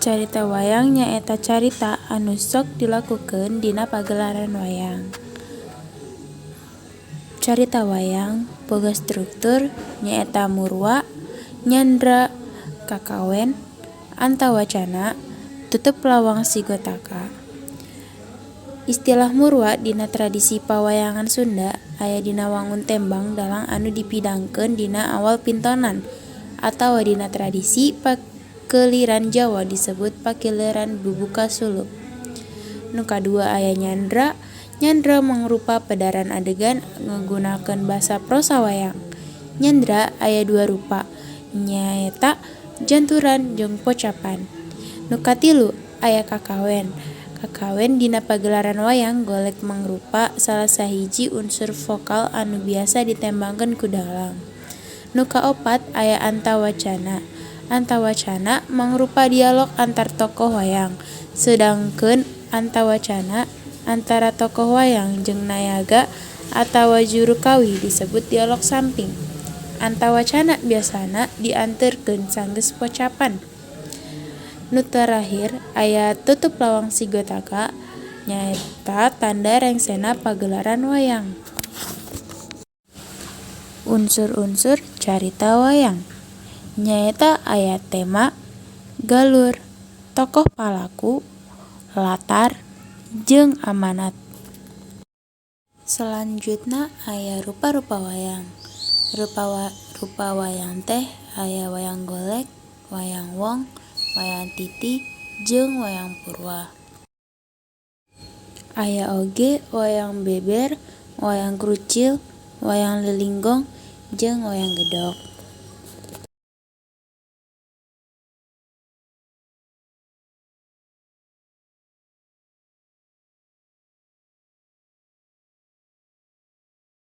Carita wayang nyaeta carita anu sok dilakukeun dina pagelaran wayang. Carita wayang boga struktur nyaeta murwa, nyandra, kakawen, antawacana, tutup lawang si gotaka. Istilah murwa dina tradisi pawayangan Sunda aya dina wangun tembang dalang anu dipidangkeun dina awal pintonan atawa dina tradisi pakeliran Jawa disebut pakeliran bubuka suluk. Nu kadua aya nyandra. Nyandra mangrupa pedaran adegan ngagunakeun basa prosa wayang. Nyandra aya dua rupa, nyaeta janturan jeung pocapan. Nu katilu aya kakawen. Kakawen dina pagelaran wayang golek mangrupa salah sahiji unsur vokal anu biasa ditembangkeun ku dalang. Nu kaopat aya antawacana. Antawacana mangrupa dialog antar tokoh wayang, sedangkeun antawacana antara tokoh wayang jeung nayaga atawa juru kawih disebut dialog samping. Antawacana biasana dianteurkeun sanggeus pocapan. Nu terakhir aya tutup lawang si gotaka nyaeta tanda rengsena pagelaran wayang. Unsur-unsur carita wayang nyaeta aya tema, galur, tokoh palaku, latar, jeung amanat. Selanjutna aya rupa-rupa wayang. Rupa wayang teh aya wayang golek, wayang wong, wayang titi, jeung wayang purwa. Aya oge wayang beber, wayang krucil, wayang lilinggong, jeung wayang gedog.